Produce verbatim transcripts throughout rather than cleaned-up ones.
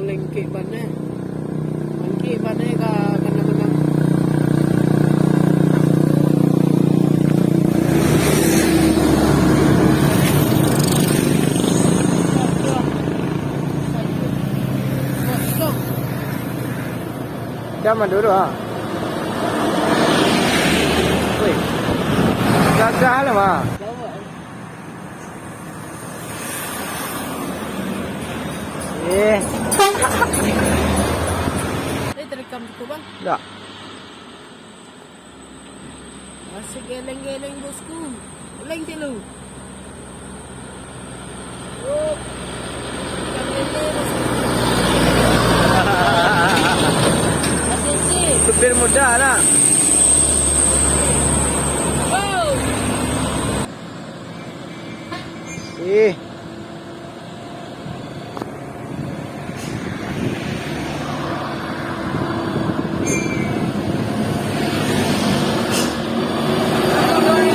Lengkek bana. Lengkek bana ka kana-kana. Kosong. Dah mah dulu, ah. Woi. Gagah lah, mah. Eh. Eh, terekam cukup, Bang? Dak. Masih geleng-geleng, bosku. Geleng tilu. Oh. Geleng-geleng, bosku. Masih sih. Supir muda lah. Wow. Ih.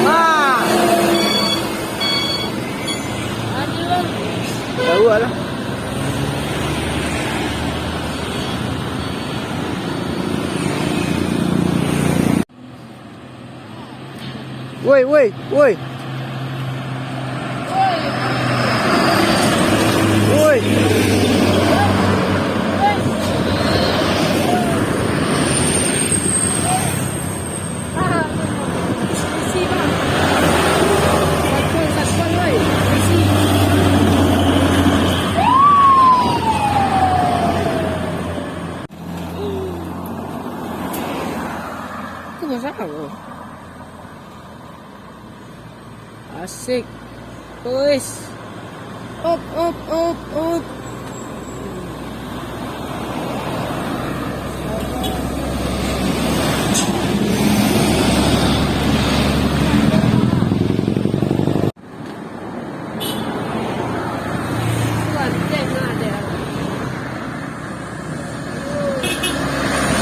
Ah. Tahu lah. Woi, woi, woi. Woi. Aku masak apa? Asik. Uis. Up, up, up, up.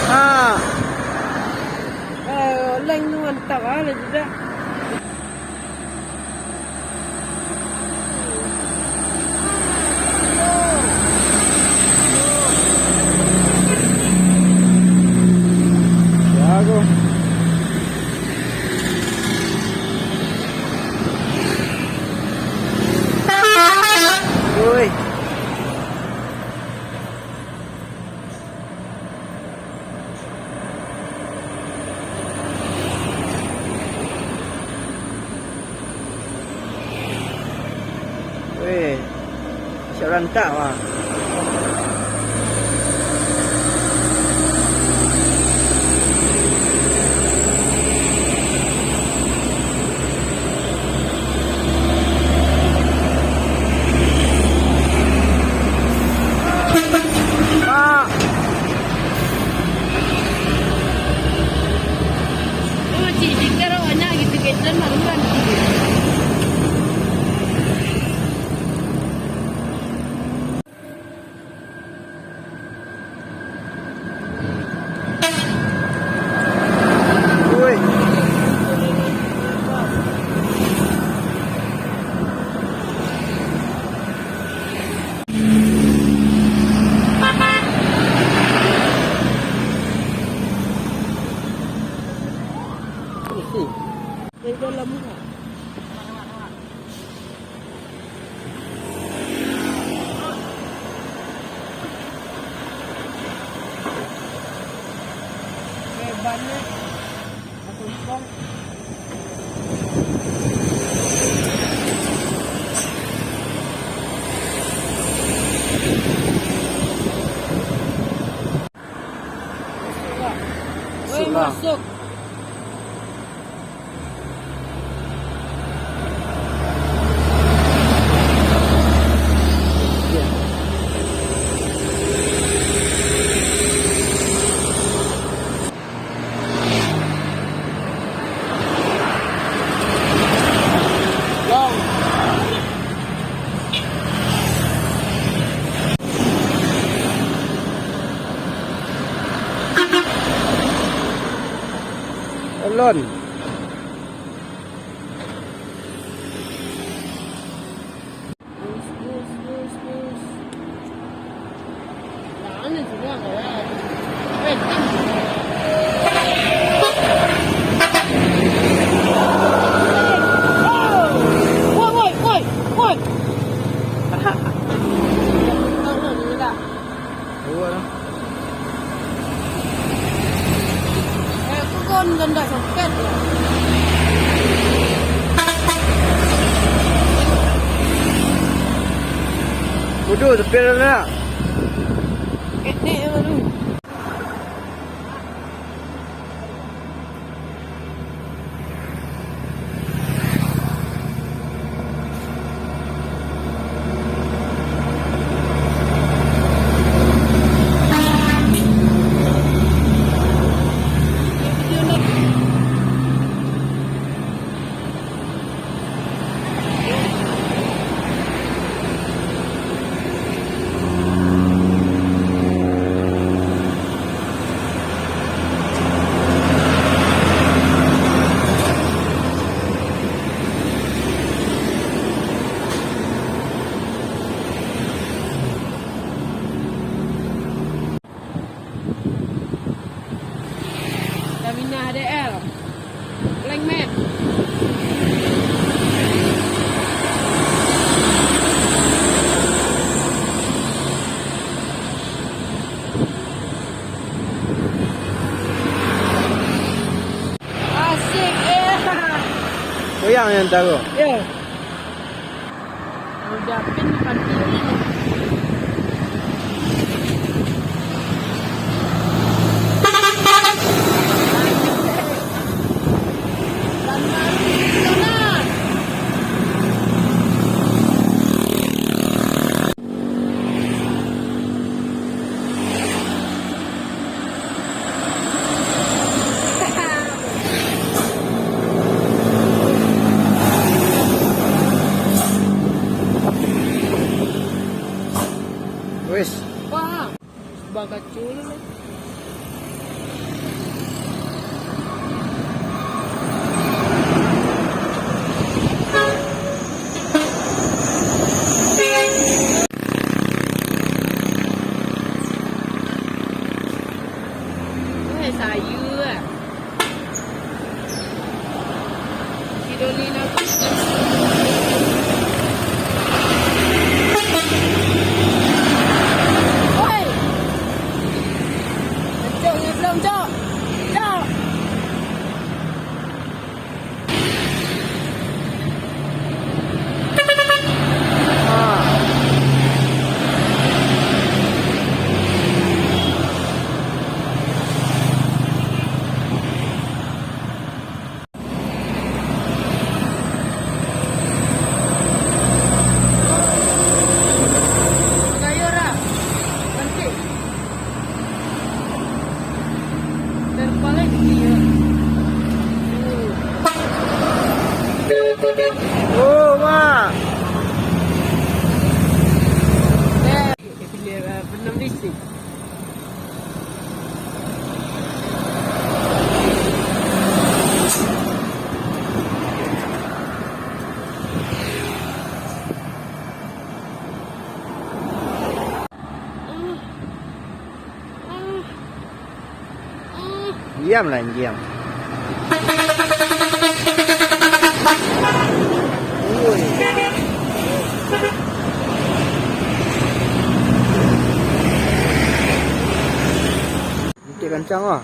Ah. Eh, leng tu mantap ah, lah juga. Bagus. Oi. Weh, siap rantak, wah. Dari dalam rumah. Oke, banyak. Satu ikong. Masuk lah. Weh, masuk. Elon. Terus, terus, terus, terus. Bodoh, sepi dah nak. Ketek baru. Saminah D L. Blank man. Asik, eh. Goyang yang taruh. Ya. Udah pin pagi ni. Wes. Wah, bakacul. Weh, sayur ah. Sidoli lah. Oi. Cok, ngeblong, Cok. Cok. Oh, mak. Diam lah, diam. Ui. Kencang ah.